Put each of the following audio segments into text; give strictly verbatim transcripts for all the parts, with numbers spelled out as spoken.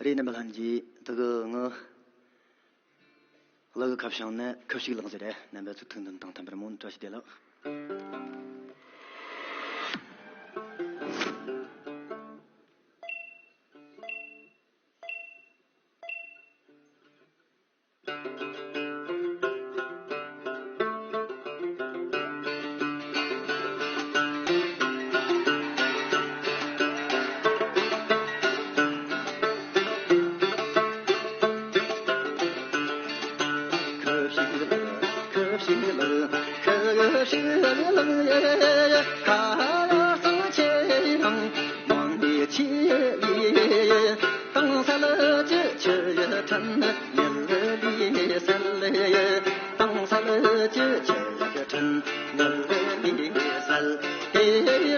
རེད། རྣམ་པ་ལྷན་རྒྱས། དེ་གི་ངི་གླུ་གི་ཁ་བྱང་ནི་ཁུ་བྱུག་ལགས་ཟེར་རེད། རྣམ་པ་ཚོ་ཐུགས་འདུན་དང་མཐུན་པར་སྨོན། བཀྲ་ཤིས་བདེ་ལེགས། དྭངས་གསལ་གྱི་ཆུ་ཡི་ཕྲན་ཉི་ཟླ་ལས་གསལ། དྭངས་གསལ་གྱི་ཆུ་ཡི་ཕྲན་ཉི་ཟླ་ལས་གསལ། དེ་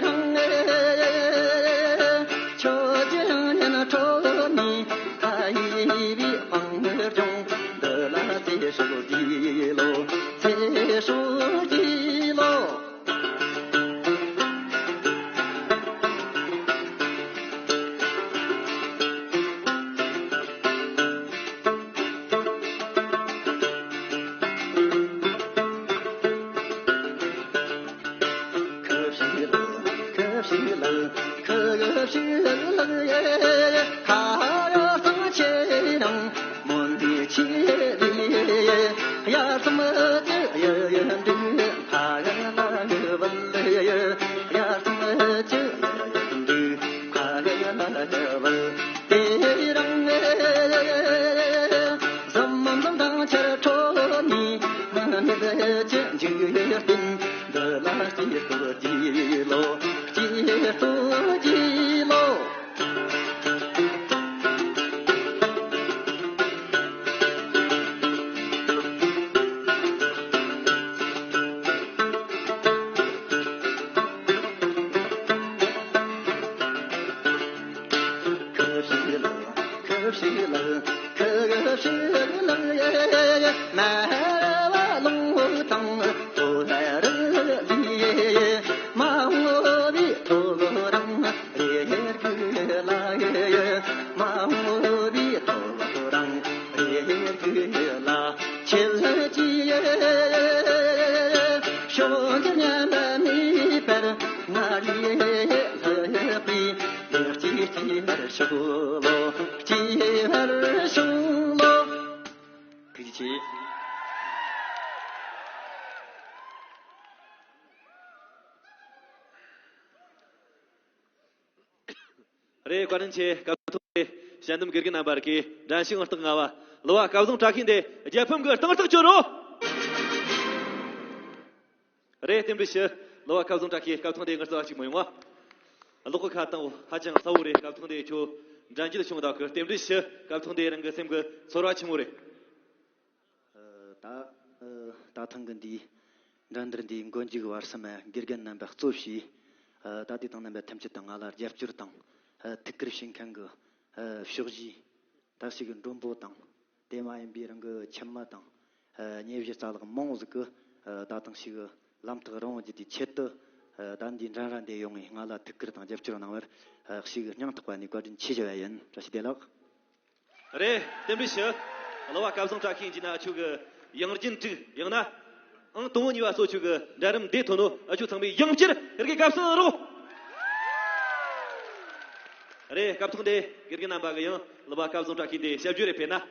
རིང་ཁྱོད་ཀྱི་རང་ཉིད་ཁྲོད་ནས་མཐའ་ཡས་པའི་དཔལ་ལྗོངས་འདི་ལ་ཚེ་སྲོག་རྒྱས་ལོ། ཚེ་སྲོག་རྒྱས་ལོ། ཁུ་བྱུག་ལགས། ཁུ་བྱུག་ལགས། ཁུ་བྱུག་ལགས་ཡེ། ཁ་ཡོད་གཙང་ཆེ་རང་། མོན་དེ་ཆེ་བའི་དབྱར་གསུམ་གྱི་ཡུལ་འདི་ཕ་ཡུལ་ལ་བུད། དབྱར་གསུམ་གྱི་ཡུལ་འདི་ཕ་ཡུལ་ལ་བུད། དེ་རིང་ཟམ་མོ་འཛུམ་མདངས་ཆེར་ཁྲོ་ནས། མི་མེད་ཀྱི་འཇིག་རྟེན་འདི་ལ་སྐྱིད་སྡུག་གྱི་ལོ། སྐྱིད་སྡུག་གི་ལོ། ཁུ་བྱུག་ལགས། ཁུ་བྱུག་ལགས། ཁུ་བྱུག་ལགས་ཡེ། མ་ར་བ་ལུང་དང་ཐོ་ར་རི་ལི། མ་འོངས་པའི་ཐོ་རངས་རེ་གི་ལ་ཡེ། མ་འོངས་པའི་ཐོ་རངས་རེ་གི་ལ། ཁྱེད་ཀྱིས་ཕྱོགས་འདིར་མཉམ་པ་མེད་པར་ང་ཡི་ལྷག་པའི་བདེ་སྐྱིད་སྐྱེ་བར་ཤོག་ལོ། སྐྱེ་བར་ཤོག་ལོ། ཐུགས་རྗེ་ཆེ། རེད། བཀའ་དྲིན་ཆེ། སྐབས་ཐོག་ནས་དཔྱད་འདེམས་དགེ་རྒན་རྣམ་པར་གི་འགྲན་ཞུགས་ཨང་རྟགས་ལྔ་བ་གླུ་བ་སྐལ་བཟང་བཀྲ་ཤིས་འདི་རྒྱལ་ཕམ་གི་སྟེང་ཐག་གཅོད་རོགས། རེད། རྟེན་འབྲེལ་ཞུ། གླུ་བ་སྐལ་བཟང་བཀྲ་ཤིས། སྐབས་ཐོག་འདི་ངར་རྩ་བ་གཅིག་མ་ཡོང་བ། གློག་གི་ཁ་བཏང་བ་ཧ་ཅང་གསལ་བོ་རེད། སྐབས་ཐོག་འདི་ཁྱོད་འགྲན་རྒྱུ་བྱུང་བདག་གི་རྟེན་འབྲེལ་ཞུ། སྐབས་ཐོག་འདི་རང་གི་སེམས་ཀྱི་ཚོར་བ་ཆི་མོ་རེད། ཨ། ད་ཨ། ད་ཐེངས་ཀྱི་འདིའི་འགྲན་བསྡུར་འདིའི་མགོ་མཇུག་བར་གསུམ་དགེ་རྒན་རྣམ་པ་གཙོ་བྱས། ཨ། ད་ལྟའི་དང་རྣམ་པ་ཐམས་ཅད་དང་ང་ལ་རྒྱབ་སྐྱོར་དང་། ཨ། ཐུགས་ཁུར་བྱེད་མཁན་གྱི། ཨ། ཕྱོགས་བཞིའི་ད་ཞིག་གི་མགྲོན་པོ་དང་། དེ་མ་ཡིན་པའི་རང་གི་ཁྱིམ་མི་དང་། ཨ། ཉེ་གཞི་རྩ་ལག་མང་བོ་ཟིག་གིས། ཨ། ད་ཐེངས་ཤིག་གི་ལམ་ཐག་རིང་བོ་བརྒྱུད་དེ་ཆེད་དུ། ཨ། ད་འདིའི་འགྲན་ར་འདི་ཡོང་ངས་ང་ལ་ཐུགས་ཁུར་དང་རྒྱབ་སྐྱོར་གནང་བར། ཨ། ཞིག་གི་སྙིང་ཐག་པ་ནས་བཀའ་དྲིན་ཆེ་ཞུ་བ་ཡིན། བཀྲ་ཤིས་བདེ་ལེགས། རེད། རྟེན་འབྲེལ་ཞུ། གླུ་བ་སྐལ་བཟང་བཀྲ་ཤིས་ཡིན་གྱི་ན་ཁྱོད་ཀྱི་ཡང་རྒྱུན་དྲུག་ཡང་ན། ཨང་དང་པོ་གཉིས་པ་སོགས་ཁྱོད་ཀྱི་འགྲན་རིམ་འདི་ཐོན་ནོ་ཨ་ཁྱོད་ཚང་མས་ཡང་བསྐྱར་ཡར་གི་སྐབས་སུ་རོགས། རེད། སྐབས་ཐོག་འདི་དགེ་རྒན་རྣམ་པ་གི་ཡང་གླུ་བ་སྐལ་བཟང་བཀྲ་ཤིས་འདི་དཔྱད་བརྗོད་རེ་ཕེབས་ན།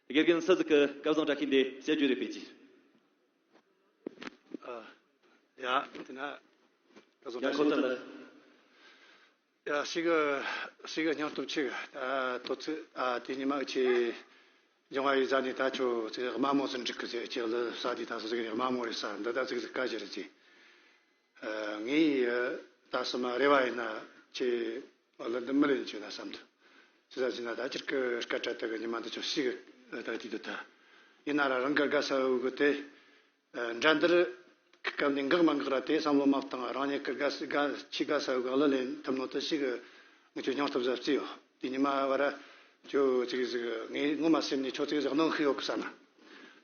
དགེ་རྒན་སུ་ཟིག་གི་སྐལ་བཟང་བཀྲ་ཤིས་འདི་དཔྱད་བརྗོད་རེ་ཕེབས་ཀྱི། ཨ། ཡ། དེ་ན་སྐལ་བཟང་བཀྲ་ཤིས། ཡ། ཁོ་ཐག་ལ། ཡ། ཞེ་གི་ཞེ་གི་སྙིང་སྟོབས་ཆེ་གི། ཨ། དོ་ཚིགས། ཨ། དེ་ཉི་མ་ཨུ་ཆེ་འབྱུང་བ་ཡི་ཟ་ནས་ད་ཁྱོད་ཚིག་དམའ་མོ་ཟིག་འགྲིག་གི་ཟེར། ཁྱེད་ལ་ས་དེ་ད་སོ་ཟིག་དམའ་མོ་རེད་ས། འདི་ད་ཚིག་ཟིག་དཀའ་ཞིག་རེད་ཅེས། ཨ། ངས་ད་སོ་མ་རེ་བ་ཡིན་ན་ཁྱེད་ལ་འདི་མི་ལེན་ཆོག་ན་བསམ་འདུག་ཅི་ཟེར་ཟེར་ན་ད་ཁྱེད་ཀྱི་སྐད་སྒྲ་དག་གི་ཉི་མ་འདི་ཆོག་ཞེ་གི་ད་དེ་འདུག་ད་ཡིན་ན་ར་རང་གི་དགའ་ས་འུ་གི་དེ། ཨ། འགྲན་བསྡུར་གི་སྐབས་ནས་འགག་མ་འགག་ར་དེ་བསམ་བློ་མ་བཏང་། རང་ཉིད་ཀྱི་དགའ་ས་དགའ་ཆེས་དགའ་ས་གི་གླུ་ལེན་ཐུབ་ནོ་དེ་ཞེ་གི་ངས་ཁྱོད་སྙིང་སྟོབས་ཟབ་རྩིས་ཡོད། དེ་ཉི་མ་བར་ཁྱོད་ཅིག་ཟིག་ངས་ངོ་མ་སེམས་ནས་ཁྱོད་ཅིག་ཟིག་གནོན་ཤི་ཡོད་གི་བསམ་ན།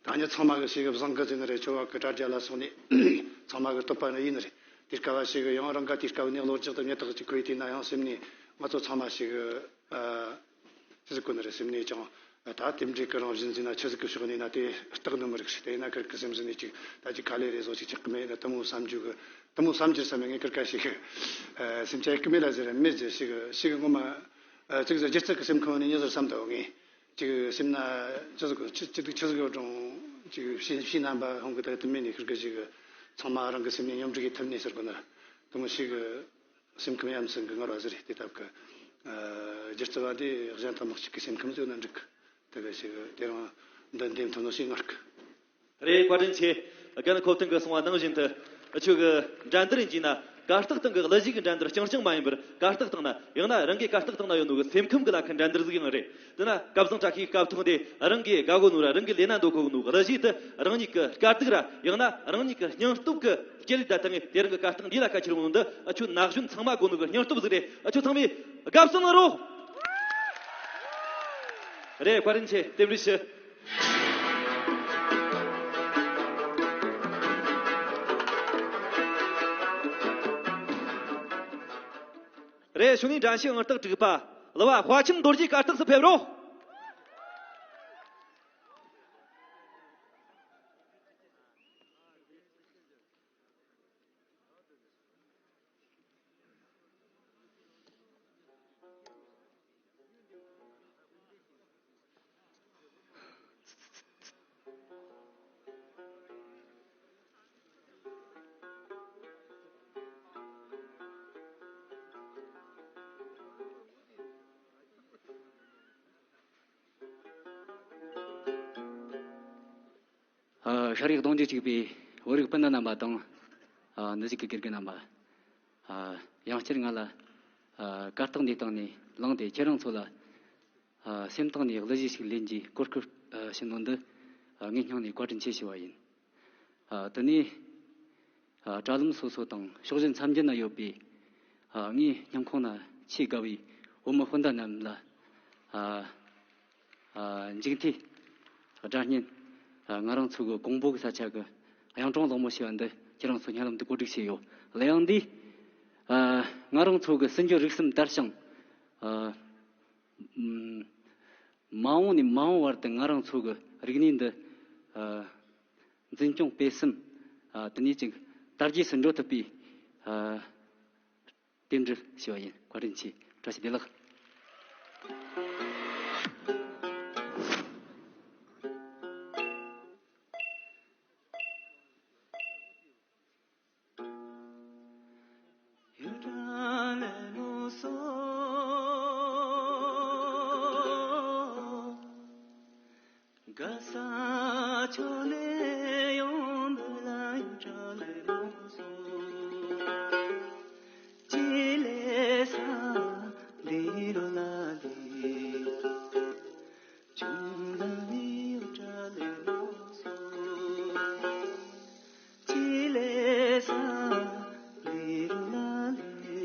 ད་ཉི་ཚང་མ་གི་ཞེ་གི་བཟང་གི་ཟིན་ནི་རེད། ཁྱོད་བ་གི་དྲ་རྒྱ་ལ་སོང་ནས་ཚང་མ་གི་བསྟོད་པ་ནི་ཡིན་ནི་རེད། དེ་སྐབས་ཞིག་ཡང་རང་ག་དེ་སྐབས་ནས་གློ་རྒྱག་དང་ཉེན་རྟོག་ཅིག་ཁོས་དེ་ན་ཡང་སེམས་ནས་ང་ཚོ་ཚང་མ་ཞིག་ཨ་ཆི་ཟིག་གོ་ནི་རེད། སེམས་ནས་ཀྱང་ད་དེ་འདྲའི་གི་རང་བཞིན་ཟིན་ན་ཆི་ཟིག་གི་ཕྱོགས་ནས་ན་དེ་སྟག་ནུ་མི་རིགས་ཤིག་དེ་ཡིན་ན་ཁིར་གི་སེམས་ཟིན་ནས་ཅིག་ད་ཅིག་ཁ་ལས་རེ་བཟོ་ཅིག་ཆགས་གི་མེད་ན་དེ་མོ་བསམ་རྒྱུ་གི་དེ་མོ་བསམ་རྒྱུ་བསམ་ནས་ངས་ཁིར་ཀ་ཞིག་སེམས་ཆགས་གི་མེད་ལ་ཟེར་མེད་ཟེར་ཞིག་ཞིག་ངོ་མ་ཨ་ཅིག་ཟེར་སྒྱུ་རྩལ་གི་སེམས་ཁོང་ནས་ཉི་ཟེར་བསམ་དོ་ངས། ཅིག་སེམས་ན་ཅི་ཟིག་ཅི་ཅི་ཟིག་ཅི་ཟིག་ཡོད་རུང་ཅིག་ཕྱི་ཕྱི་རྣམ་པ་ཧོང་གི་ད་དུ་མེད་ནས་ཁིར་གི་ཞིག་ཚང་མ་རང་གི་སེམས་ནས་སྙོམས་སྒྲིག་གི་ཐུབ་ནས་ཟེར་གོ་ན་དུ་མོ་ཞིག་སེམས་ཁམས་ཡམ་སེམས་གི་ངར་བ་ཟེར་དེ་ལྟ་བུ་གི་སྒྱུ་རྩལ་བ་དེ་གཞན་དང་མི་གཅིག་གི་སེམས་ཁམས་བཟོས་ན་འགྲིག་གི་དེ་གི་ཞིག་དེ་རང་འདི་འདེམས་ཐུབ་ནོ་ཞིག་ངར་གི། རེད། བཀའ་དྲིན་ཆེ། རྒན་ཁོ་ཐང་གི་གསུང་བ་ནང་བཞིན་དུ་ཁྱོད་ཀྱི་འགྲན་བསྡུར་ཡིན་གྱི་ན་གར་སྟེགས་སྟེང་གི་གླུ་གཞས་ཀྱི་འགྲན་བསྡུར་རྐྱང་རྐྱང་མ་ཡིན་པར་གར་སྟེགས་སྟེང་ན་ཡང་ན་རང་གི་གར་སྟེགས་སྟེང་ན་ཡོད་ནོ་གི་སེམས་ཁམས་ཀྱི་ལ་ཁ་འགྲན་བསྡུར་ཟིག་ཡང་རེད། དེ་ན་སྐལ་བཟང་བཀྲ་ཤིས་སྐབས་ཐོག་དེ་རང་གི་དགའ་གོ་ནོ་ར་རང་གི་ལས་ན་འདོད་གོ་ནོ་གི་གླུ་གཞས་དེ་རང་ཉིད་ཀྱི་དཀའ་སྡུག་ར་ཡང་ན་རང་ཉིད་ཀྱི་སྙིང་སྟོབས་ཀྱི་སྐྱེ་ལས་ད་ཐང་ངེ་དེ་རང་གི་གར་སྟེགས་འདི་ལ་ཁ་ཁྱེར་འོང་ནོ་འདི་ཨ་ཁྱོད་ན་གཞོན་ཚང་མ་གོ་ནོ་གི་སྙིང་སྟོབས་ཟིག་རེད། ཨ་ཁྱོད་ཚང་མས་དགའ་བསུ་གནང་རོགས། རེད། བཀའ་དྲིན་ཆེ། རྟེན་འབྲེལ་ཞུ། རེད། གཞུག་ནས་འགྲན་ཞུགས་ཨང་རྟགས་དྲུག་པ་གླུ་བ་དཔའ་ཆེམས་རྡོ་རྗེ་གར་སྟེགས་སུ་ཕེབས་རོགས། ཨ། ཤ་རིགས་གདོང་རྒྱུད་གཅིག་པའི་བོད་རིགས་སྤུན་ཟླ་རྣམ་པ་དང་། ཨ། འདི་ཞིག་གི་དགེ་རྒན་རྣམ་པ། ཨ། ཡང་བསྐྱར་ང་ལ། ཨ། གར་སྟེགས་འདིའི་སྟེང་ནས་ལངས་ཏེ་ཁྱེད་རང་ཚོ་ལ། ཨ། སེམས་གཏིང་ནས་གླུ་གཞས་ཤིག་ལེན་རྒྱུའི་གོ་སྐབས། ཨ། བྱིན་ནོ་འདི། ཨ། ངའི་སྙིང་ནས་བཀའ་དྲིན་ཆེ་ཞུ་བ་ཡིན། ཨ། དེ་ནས། ཨ། དྲ་ལམ་སོ་སོ་དང་ཕྱོགས་བཞི་མཚམས་བརྒྱད་ན་ཡོད་པའི། ཨ། ངའི་སྙིང་ཁོང་ན་ཆེས་དགའ་བའི་བོད་མི་སྤུན་ཟླ་རྣམས་ལ། ཨ། ཨ། མཇུག་མཐའི་སྒྲ་སྙན། ཨ། ང་རང་ཚོ་གི་ཀོང་པོ་གི་ས་ཆ་གི་གཡུང་དྲུང་གླིང་མོ་ཞེས་པ་འདི་ཁྱེད་རང་ཚོ་སྙན་ལམ་དུ་གོ་སྒྲིག་བྱས་ཡོད། གླུ་དབྱངས་འདིས། ཨ། ང་རང་ཚོ་གི་སྲིད་འབྱོར་རིག་གསུམ་དར་ཞིང་། ཨ། ཨམ། མ་འོངས་ནས་མ་འོངས་བར་དུ་ང་རང་ཚོ་གི་རིག་གནས་འདི། ཨ། འཛིན་སྐྱོང་སྤེལ་གསུམ། ཨ། དེ་ནས་ཅིག་དར་རྒྱས་སུ་འགྲོ་ཐུབ་པའི། ཨ། རྟེན་འབྲེལ་ཞུ་བ་ཡིན། བཀའ་དྲིན་ཆེ། བཀྲ་ཤིས་བདེ་ལེགས། ག་ས་ཕྱོགས་ནས་ཡོང་འདི་ལ་ཡུལ་གྲུ་ལས་མ་སོང་། ཅི་ལས་ས་འདི་རུ་ལ་འདི། ཅུང་ལ་ནི་ཡུལ་གྲུ་ལས་མ་སོང་། ཅི་ལས་ས་འདི་རུ་ལ་འདི།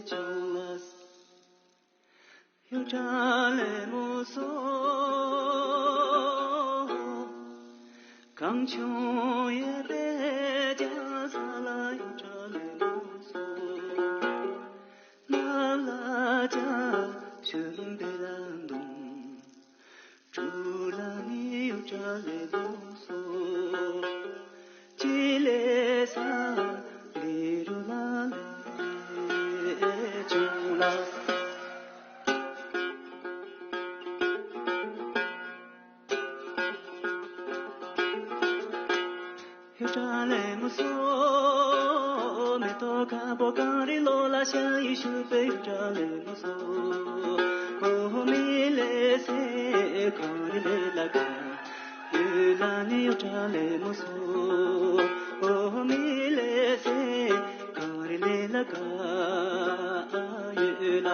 ཅུང་ལ། ཡུལ་གྲུ་ལས་མ་སོང་། གངས་ལྗོངས་ཡེ་པེ་ཇ་ས་ལ་ཡུལ་གྲུ་ལས་མ་སོང་། ན་ལ་ཇ་ཆུ་འདི་ལ་འདུང་། ཀྲུ་ལ་ནི་ཡུལ་གྲུ་ལས་མ་སོང་། ཅི་ལས་ས་ལི་རུ་ལ་ལས་ཅུང་ལ། ཡུལ་གྲུ་ལས་མ་སོང་། མེ་ཏོག་ཁ་པོ་གངས་རི་ལོ་ལ་ཤར་ཡི་ཤུ་པེ་ཡུལ་གྲུ་ལས་མ་སོང་། ཨོ་མི་ལེ་སེ་གངས་རི་ལས་ལ་ག་ཡུལ་ལ་ནི་ཡུལ་གྲུ་ལས་མ་སོང་། ཨོ་མི་ལེ་སེ་གངས་རི་ལས་ལ་ག་ཡུལ་ལ།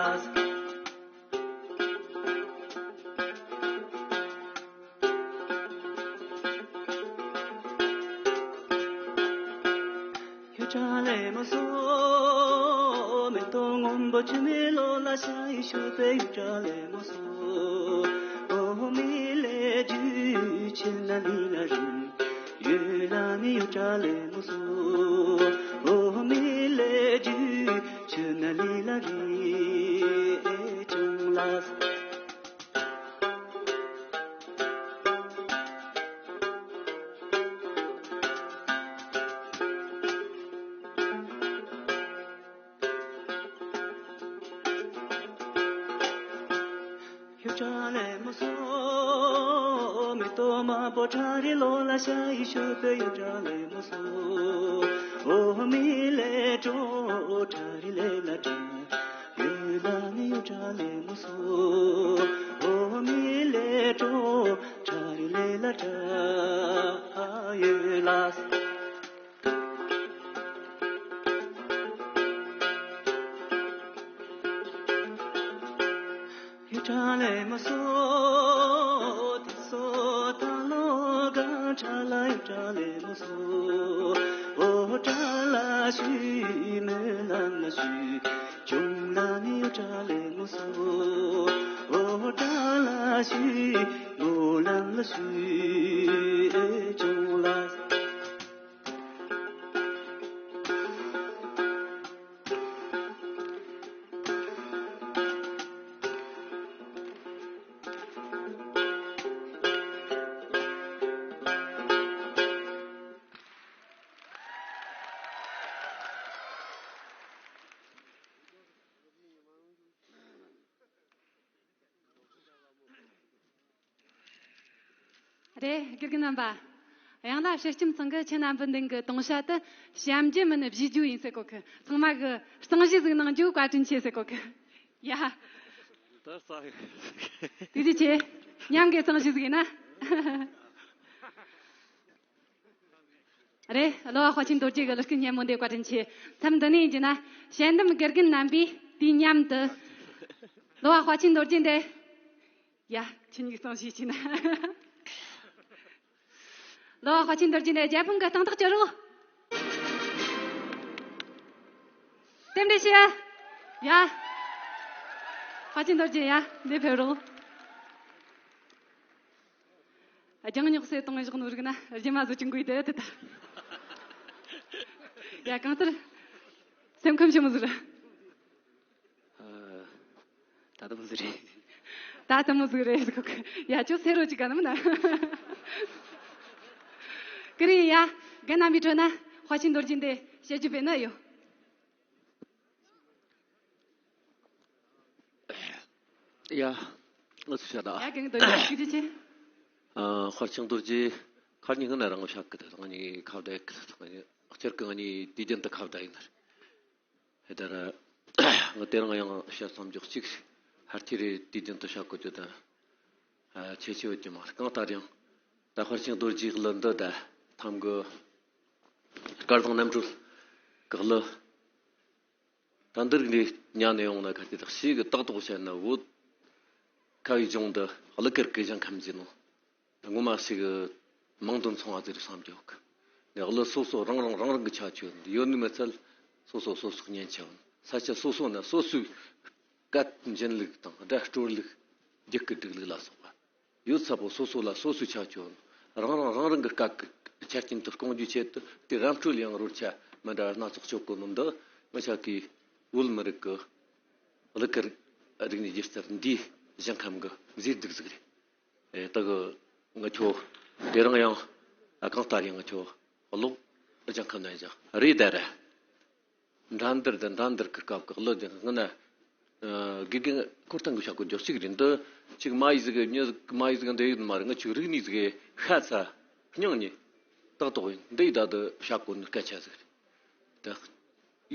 ཡུལ་གྲུ་ལས་མ་སོང་། མེ་ཏོག་སྔོན་པོ་ཆུ་མིག་ལོ་ལ་ཤར་ཡི་ཤུ་པེ་ཡུལ་གྲུ་ལས་མ་སོང་། ཨོ་མི་ལེ་རྒྱུ་ཆེ་ན་ལི་ན་རིང་། ཡུལ་ལ་ནི་ཡུལ་གྲུ་ལས་མ་སོང་། ཁྲ་ལེ་མོ་སོ། མེ་ཏོག་མ་པོ་ཁྲ་རི་ལོ་ལ་ཤ་ཡི་ཤོད་པའི་ཡུ་ཁྲ་ལེ་མོ་སོ། འོ་མི་ལེ་ཀྲོ་ཁྲ་རི་ལེ་ལ་ཁྲ། ཡུ་ལ་ནི་ཡུ་ཁྲ་ལེ་མོ་སོ། འོ་མི་ལེ་ཀྲོ་ཁྲ་རི་ལེ་ལ་ཁྲ་ཡུ་ལ། ཡུ་ཁྲ་ལེ་མོ་སོ། དེ་སོ་ད་ལོ་ག་ཁྲ་ལ་ཡུ་ཁྲ་ལེ་མོ་སོ། འོ་ཁྲ་ལ་ཤུ་མོ་ལ་ལ་ཤུ། ཅུང་ལ་ནི་ཡུ་ཁྲ་ལེ་མོ་སོ། འོ་ཁྲ་ལ་ཤུ་མོ་ལ་ལ་ཤུ། ཅུང་ལ། རེད། དགེ་རྒན་རྣམ་པ། ཡང་ན་ཕྱི་ཁྱིམ་ཚང་གི་ཁྱེད་རྣམ་པའི་མདུན་གྱི་དུང་བྱ་དེ་བཤམ་རྒྱུ་མིན་བཞེས་རྒྱུ་ཡིན་ཟེར་གོ་གི། ཚང་མ་གི་གཙང་བཞེས་ཟིག་གནང་རྒྱུ་བཀའ་དྲིན་ཆེ་ཟེར་གོ་གི། ཡ། ད་ས། ཐུགས་རྗེ་ཆེ། མཉམ་གི་གཙང་བཞེས་ཟིག་ཡིན་ན། རེད། གླུ་བ་དཔའ་ཆེན་རྡོ་རྗེ་གི་གླུ་སྐད་སྙན་མོ་འདི་བཀའ་དྲིན་ཆེ། མཚམས་འདི་ནས་ཡིན་གྱི་ན་དཔྱད་འདེམས་དགེ་རྒན་རྣམ་པས་དུས་མཉམ་དུ་གླུ་བ་དཔའ་ཆེན་རྡོ་རྗེ་འདི། ཡ། ཁྱེད་གཉིས་གཙང་བཞེས་བྱས་ན། གླུ་བ་དཔའ་ཆེན་རྡོ་རྗེ་འདི་རྒྱལ་ཕམ་གི་སྟེང་ཐག་གཅོད་རོགས། རྟེན་འབྲེལ་ཞུ། ཡ། དཔའ་ཆེན་རྡོ་རྗེ་ཡ། འདི་ཕེབས་རོགས། ལྗང་ཉོག་སེ་གཏོང་བཞག་ནོ་རིག་ན་རྗེས་མ་བཟོ་ཅིག་འགོས་དེ་དེ་ལྟར། ཡ། གང་ལྟར་སེམས་ཁམས་ཆེ་མོ་ཟིག་རེད། ཨ། ད་ལྟ་མོ་ཟིག་རེད། ད་ལྟ་མོ་ཟིག་རེད་ཟེར་གོ་གི། ཡ། ཁྱོད་སེ་རོ་ཅིག་ག་ནམ་ན། ཀི་རི་ཡ། རྒན་རྣམ་པའི་ཁྲོད་ན་དཔའ་ཆེན་རྡོ་རྗེ་འདི་བཤད་རྒྱུ་བས་ན་ཡོད། ཡ། ང་ཚོ་བཤད་ད། ཡ། རྒན་རྡོ་རྗེ་ཐུགས་རྗེ་ཆེ། ཨ། དཔའ་ཆེན་རྡོ་རྗེ་ཁ་ཉིན་སྔ་ན་རང་བཤད་གི། ད་ང་གཉིས་ཁ་བརྡ་གི། ད་ང་གཉིས་སྤྱིར་གི་ང་གཉིས་དུས་རྒྱུན་དུ་ཁ་བརྡ་ཡིན་ནར། དེ་ལྟར་ང་དེ་རིང་ཡང་བཤད་བསམ་རྒྱུ་གཅིག། ཧར་ཐི་རེ་དུས་རྒྱུན་དུ་བཤད་གོ་རྒྱུ་དང་། ཨ། ཁྱད་ཆོས་ཡོད་རྒྱུ་མ་རེད། གང་ལྟར་ཡང་ད་དཔའ་ཆེན་རྡོ་རྗེའི་གླུ་འདི་ད་ཐམ་གི་སྐལ་བཟང་རྣམ་གྲོལ་གི་གླུ། ད་འདིར་འདི་ཉན་ནས་ཡོང་ན་ཁ་ཅིག་ད་ཞིག་གི་ཏག་ཏག་བཤད་ན། བོད་ཁ་བའི་ལྗོངས་འདི་གླུ་གར་གི་ཞིང་ཁམས་ཡིན་ནོ། ངོ་མ་ཞིག་མིང་དོན་མཚུངས་པ་ཟིག་རེད་བསམ་གྱི་ཡོད་གི། ནས་གླུ་སོ་སོ་རང་རང་རང་རང་གི་ཁྱད་ཆོས་འདི་ཡོད་ནི་མི་ཚད། སོ་སོ་སོ་སོ་སྙན་ཆ་ཡོད། ས་ཆ་སོ་སོ་ན་སོ་སོའི་སྐད་འབྱིན་ལུགས་དང་སྒྲ་དཀྲོལ་ལུགས། རྒྱུད་སྐུད་སྒྲིག་ལུགས་ལ་སོགས་པ་ཡོད་ཚད་པོ་སོ་སོ་ལ་སོ་སོའི་ཁྱད་ཆོས་ཡོད། རང་རང་རང་རང་གི་སྐད་ཀྱི་ཆ་རྐྱེན་དུ་སྐོང་རྒྱུའི་ཆེད་དུ་དེ་རམ་སྤྲོད་ཡང་རོལ་ཆ་མི་འདྲ་སྣ་ཚོགས་སྤྱོད་གོ་ནོ་འདི། ང་ཅག་གི་བོད་མི་རིགས་ཀྱི་གླུ་གར་རིག་གནས་སྒྱུ་རྩལ་འདིའི་ཞིང་ཁམས་ཀྱི་མཛེས་སྡུག་ཟིག་རེད། ཨེ། ད་གི་ང་ཁྱོད་དེ་རིང་ཡང་། ཨ། གང་ལྟར་ཡང་ང་ཁྱོད་ཀློག་ཅང་ཁ་ནས་ཀྱང་རེད་ད་ར། འགྲན་བསྡུར་དང་འགྲན་བསྡུར་གི་སྐབས་ཀྱི་གླུ་དེ་སྔ་ན། ཨ། དགེ་རྒན་ཁོ་ཐང་གི་བཤད་གོ་རྒྱུ་གཅིག་རེད། འདི་གཅིག་མ་ཡི་ཟིག་གི་མྱི་ཟིག་མ་ཡི་ཟིག་འདི་ཡོད་མ་རེད། ང་ཁྱོད་རིག་གནས་ཟིག་ཤ་ཚ་སྙིང་ཉེ་ཏག་ཏག་ཡིན། འདི་ཡི་ད་དུ་བཤད་གོ་ནི་སྐད་ཆ་ཟིག་རེད། ད་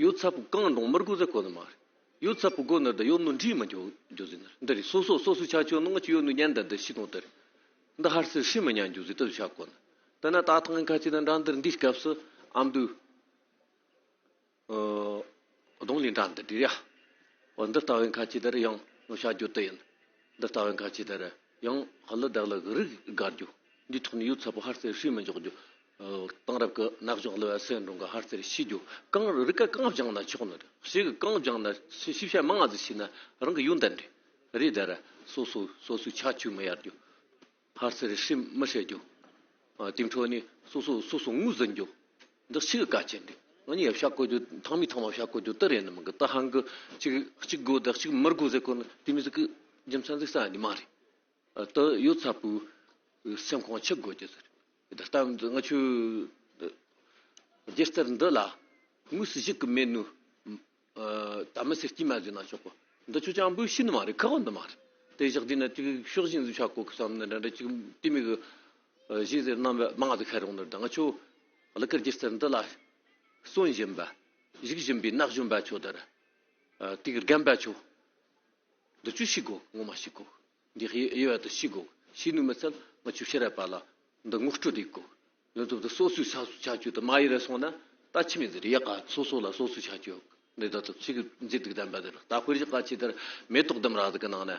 ཡོད་ཚད་པོ་གང་འགྲོ་མི་དགོས་ཟེར་གོ་ནི་མ་རེད། ཡོད་ཚད་པོ་དགོས་ནི་ད་ཡོད་ནོ་འདྲིས་མི་འཇོག་འཇོག་ཟིན་ནི་འདི་རེད། སོ་སོ་སོ་སོའི་ཁྱད་ཆོས་ནང་གི་ཡོད་ནོ་ཉན་ད་འདི་ཤི་ནོ་དེ་རེད། འདི་ཧར་སེ་ཤི་མི་ཉན་འཇོག་ཟིན་དུ་བཤད་གོ་ནི། དེ་ན་ད་ཐང་ཁ་ཅིག་ན་འགྲན་བསྡུར་འདིའི་སྐབས་སུ་ཨ་མདོའི། ཨ། རྡུང་ལེན་འགྲན་བསྡུར་འདི་རེད་ཡ། འོ། འདི་ལྟ་བུའི་ཁ་ཅིག་དེ་རེད། ཡང་ངོ་བཤད་རྒྱུ་དེ་ཡིན། འདི་ལྟ་བུའི་ཁ་ཅིག་དེ་རེད། ཡང་གླུ་བདག་ལ་རིགས་དགར་རྒྱུ། འདིའི་ཐོག་ནས་ཡོད་ཚད་པོ་ཧར་སེ་ཧྲིལ་མི་འཇོག་རྒྱུ། ཨ། དེང་རབས་ཀྱི་ན་གཞོན་གླུ་བ་སེ་འབྲོང་གི་ཧར་སེ་ཤི་རྒྱུ། གང་རིགས་ཀ་གང་སྦྱངས་ན་ཆོག་ནི་རེད། ཤི་གི་གང་སྦྱངས་ན་ཤི་ཤི་བྱ་མང་ང་ཟིག་ཤི་ན་རང་གི་ཡོན་ཏན་རེད། རེད་ད་ར། སོ་སོ་སོ་སོའི་ཁྱད་ཆོས་མི་གཡར་རྒྱུ། ཧར་སེ་ཧྲིལ་མི་བྱེད་རྒྱུ། ཨ། དེའི་འཕྲོ་ནས་སོ་སོ་སོ་སོ་ངོས་ཟིན་རྒྱུ། འདི་ཞིག་གི་གལ་ཆེན་རེད། ང་གཉིས་ཡ་བཤད་གོ་རྒྱུ། ཐེངས་མའི་ཐེངས་མ་བཤད་གོ་རྒྱུ་དེ་རེད་ནི་མིན་གི། ད་ཧང་གི་གཅིག་གཅིག་དགོས་དང་གཅིག་མི་དགོས་ཟེར་གོ་ནི་དེ་མི་ཟིག་གི་རྒྱུ་མཚན་ཟིག་ས་ནི་མ་རེད། ཨ། དེ་ཡོད་ཚད་པོའི་སེམས་ཁོང་ཆུད་དགོས་རྒྱུ་ཟེར། ད་ལྟ་ང་ཆོའི་སྒྱུ་རྩལ་འདི་ལ་དངོས་སུ་གཞིག་གི་མེད་ནོ། ཨ། ད་མི་སེར་སྐྱིད་མ་ཟིན་ན་ཆོག་གོ། འདི་ཆོ་ཅང་འབུ་ཤི་ནི་མ་རེད། ཁག་འདི་མ་རེད། དེ་བཞག་དུས་ན་ཅིག་ཕྱོགས་ཞེན་ཟིག་བྱ་དགོས་ཀི་བསམ་ནི་འདྲ་འདྲ། ཅིག་དེ་མོ་གི་གཞས་ཟེར་རྣམ་པ་མང་ཟིག་ཤར་ཡོང་ནི་འདྲ། ང་ཆོ་གླུ་གར་སྒྱུ་རྩལ་འདི་ལ་བརྩོན་བཞིན་པ། གཞུག་བཞིན་པའི་ན་གཞོན་པ་ཆོ་དར། དེ་གི་རྒན་པ་ཆོ། འདི་ཆོ་ཤེས་དགོས། ངོ་མ་ཤེས་དགོས། འདི་དབྱེ་བ་དེ་ཤེས་དགོས། ཤེས་ནུས་མི་ཚད་ང་ཆོ་ཕྱི་རབས་པ་ལ་འདི་ངོ་སྤྲོད་དེ་དགོས། ལོ་ཚོད་དེ་སོ་སོའི་ས་སོའི་ཆ་རྒྱུས་དེ་མ་ཡེ་རེ་སོང་ན་ད་ཆི་མི་ཟེར་ཡག་ག་སོ་སོ་ལ་སོ་སོའི་ཆ་རྒྱུས་འདི་ད་དུ་ཆི་གི་མཛེས་སྡུག་ལྡན་པ་དེ་རེད། ད་དཔེར་བཞག་ག་ཆི་དར་མེ་ཏོག་ལྡུམ་ར་ཟིག་གི་ནང་ན་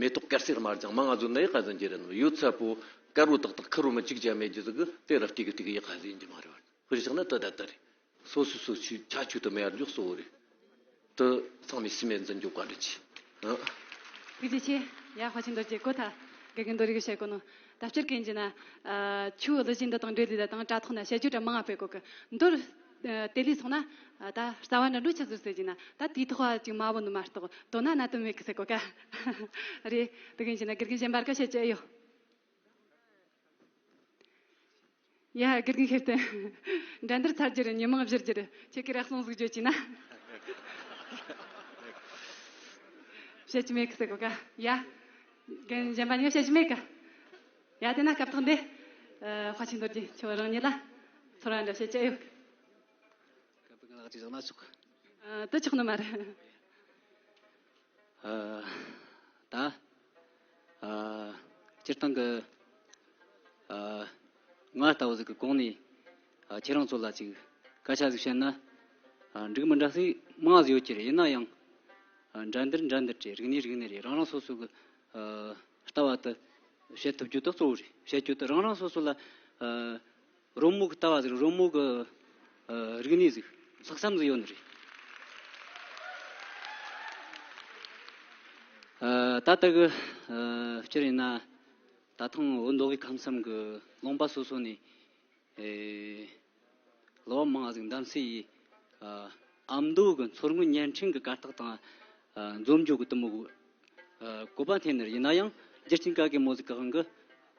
མེ་ཏོག་དཀར་སེར་དམར་ལྗང་མང་ང་བཟོས་ན་ཡག་ག་ཟིན་གྱི་རེད། ཡོད་ཚད་པོ་དཀར་བོ་ཏག་ཏག་ཁུར་བོ་མི་གཅིག་ཀྱང་མེད་རྒྱུ་ཟིག་གི་དེ་ར་ཏིག་གི་ཏིག་གི་ཡག་ག་ཟིན་གྱི་མ་རེད་བ། དཔེར་བཞག་ན་དེ་ད་ལྟ་རེད། སོ་སོ་སོ་སོའི་ཁྱད་ཆོས་དེ་མེད་ཡར་འཇོག་གཙོ་བོ་རེད། དེ་ཚང་མས་སེམས་ནང་འཛིན་རྒྱུ་བཀའ་དྲིན་ཆེ། ཨ། ཐུགས་རྗེ་ཆེ། ཡ་ཧྭ་ཆིན་རྡོ་རྗེ་གོ་ཐལ། དགེ་རྒན་རྡོ་རིག་བཤད་གོ་ནོ། ད་སྤྱིར་གན་གྱི་ན། ཨ། ཆུ་གླུ་གཞས་འདི་དང་འབྲེལ་ལས་ད་དང་དྲ་ཐོག་ན་བཤད་རྒྱུ་དྲ་མང་ང་སྤེལ་གོ་གི། མདོར། ཨ། དེ་ལས་སོང་ན། ཨ། ད་རྩ་བ་འདྲ་འགྲོ་ཆི་ཟིག་ཟེར་གྱི་ན་ད་དེའི་ཐོག་ཅིག་མ་བོ་ནི་མ་གཏོགས་དོ་ན་ན་དུ་མེད་གི་ཟེར་གོ་ཀ། རེད། དེ་གན་གྱི་ན་དགེ་རྒན་གཞན་པར་ཀ་བཤད་ཀྱི་ཨེ་ཡོད། ཡ། དགེ་རྒན་ཤེར་བསྟན། འགྲན་བསྡུར་ཚར་རྒྱུ་རེད། ཉི་མ་བཞུར་རྒྱུ་རེད། ཁྱེད་ཀྱི་རེ་ཟུང་ཟིག་བརྗོད་ཀྱི་ན། བཤད་ཀྱི་མེད་གི་ཟེར་གོ་ཀ། ཡ། རྒན་གཞན་པ་ཉོ་བཤད་ཀྱི་མེད་གི། ཡ། དེ་ན་སྐབས་ཐོག་འདི། ཨ། ཧྭ་ཆིན་རྡོ་རྗེ་ཁྱོད་རང་ཉིད་ལ་ཚོར་བ་འདྲ་བཤད་ཀྱི་ཨེ་ཡོད། སྐབས་ང་ལག་ཅིག་བཞག་ན་ཆོག་གི། ཨ། དེ་ཆོག་ནི་མ་རེད། ཨ། ད། ཨ། སྤྱིར་བཏང་གི། ཨ། ང་ལྟ་བུ་ཟིག་གི་གོང་ནས། ཨ། ཁྱེད་རང་ཚོ་ལ་ཅིག་སྐད་ཆ་ཟིག་བཤད་ན། ཨ། འགྲིག་མི་འདྲ་ཟིག་མང་ཟིག་ཡོད་ཀྱི་རེད། ཡིན་ན་ཡང་། ཨ། འགྲན་བསྡུར་འགྲན་བསྡུར་རེད། རིག་གནས་རིག་གནས་རེད། རང་རང་སོ་སོ་གི། ཨ། ལྟ་བ་དེ་བཤད་ཐུབ་རྒྱུ་དེ་གཙོ་བོ་རེད། བཤད་རྒྱུ་དེ་རང་རང་སོ་སོ་ལ། ཨ། རོལ་མོ་གི་ལྟ་བ་ཟིག་རོལ་མོ་གི། ཨ། རིག་གནས་ཟིག་ལྷག་བསམ་ཟིག་ཡོད་ནི་རེད། ཨ། ད་ལྟ་གི། ཨ། སྤྱིར་ཡིན་ན་ད་ཐེངས་བོད་མདོ་དབུས་ཁམས་གསུམ་གི་ལུང་པ་སོ་སོ་ནས། ཨེ། གླུ་བ་མང་ང་ཟིག་འདེམས་གསེས་ཡིས། ཨ། ཨ་མདོ་གི་མཚོ་སྔོན་བརྙན་འཕྲིན་གི་གར་སྟེགས་དང་། ཨ། འཛོམས་འཇུག་གི་དེ་མོ་གི། ཨ། གོ་བ་འཐེན་ནི་རེད། ཡིན་ན་ཡང་རྒྱུ་རྐྱེན་ག་གེ་མོ་ཟིག་གི་དབང་གིས།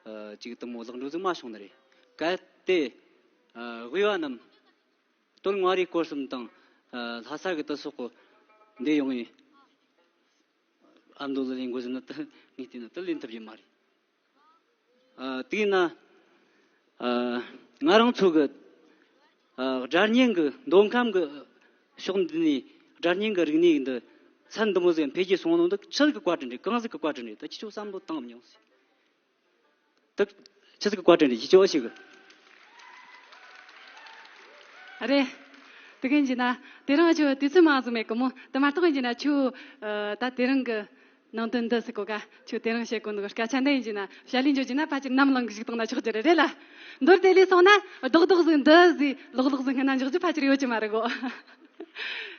ཨ། ཅིག་དེ་མོ་ལེགས་འགྲུབ་ཟིག་མ་བྱུང་ནི་རེད། གལ་ཏེ། ཨ། དབུས་པ་རྣམས་སྟོད་མངའ་རིས་སྐོར་གསུམ་དང་། ཨ། ལྷ་ས་གི་དེ་སོགས་གི་འདི་ཡོང་ངས་ཨ་མདོ་ལ་ལས་འགོ་ཟིན་ན་དེ་ངས་བལྟས་ན་དེ་ལེན་ཐུབ་ཀྱི་མ་རེད། ཨ། དེས་ན། ཨ། ང་རང་ཚོ་གི། ཨ། སྒྲ་སྙན་གི་མདོ་ཁམས་གི་ཕྱོགས་འདི་ནས་སྒྲ་སྙན་གི་རིག་གནས་འདི་ཚད་འདི་མོ་ཟིག་འཕེལ་རྒྱས་སོང་ནོ་འདི་ཆི་ཟིག་གི་བཀའ་དྲིན་རེད། གང་ཟིག་གི་བཀའ་དྲིན་རེད། ད་ཁྱེད་ཚོ་བསམ་བློ་བཏང་མྱོང་ཟིག་ད་ཆི་ཟིག་གི་བཀའ་དྲིན་རེད། ཁྱེད་ཚོ་ཨེ་ཤེས་གི། རེད། དེ་གིན་གྱི་ན་དེ་རིང་ཁྱོད་དུས་ཚོད་མང་ཟིག་མེད་གི་མོ། དེ་མ་གཏོགས་ཡིན་གྱི་ན་ཁྱོད། ཨ། ད་དེ་རིང་གི་ནང་དོན་འདི་ཟེར་གོ་ཀ། ཁྱོད་དེ་རིང་བཤད་གོ་འདུག་སྐད་ཆ་འདི་ཡིན་གྱི་ན་བཤད་ལས་འཇོག་གྱི་ན་ཕལ་ཆེར་ནམ་ལངས་གི་ཞིག་བཏང་ན་ཆོག་གི་རེད། རེད་ལ། མདོར་དེད་ལས་སོང་ན་རྡོག་རྡོག་ཟིག་འདི་ཟིག་ལོག་ལོག་ཟིག་སྔན་ན་འཇོག་རྒྱུ་ཕལ་ཆེར་ཡོད་ཀྱི་མ་རེད་གོ།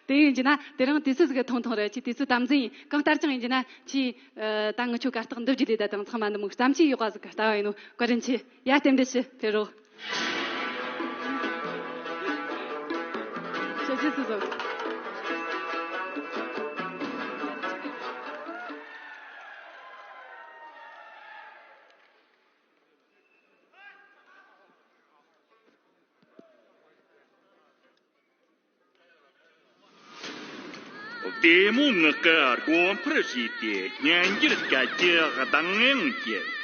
དེ་ཡིན་གྱི་ན་དེ་རིང་དུས་ཚོད་ཟིག་གི་ཐུང་ཐུང་རེད། ཁྱོད་དུས་ཚོད་དམ་འཛིན་ཡིན། གང་ལྟར་ཀྱང་ཡིན་གྱི་ན་ཁྱོད། ཨ། ད་ངི་ཆོ་གར་སྟེགས་འདི་བརྒྱུད་དེ་ད་དང་ཚང་མ་འདི་མོ་བརྩམས་ཆོས་ཡག་པ་ཟིག་གི་ལྟ་བ་ཡིན་ནོ། བཀའ་དྲིན་ཆེ། ཡ། རྟེན་འབྲེལ་ཞུ། ཕེབས་རོགས། ཞབས་ཕྱི་སུ་བཟོ། བདེ་མོ་ངག་གི་སྒོ་འཕར་ཕྱེས་ཏེ་སྙན་འགྱུར་སྐད་ཀྱི་གདངས་དབྱངས་ཀྱིས་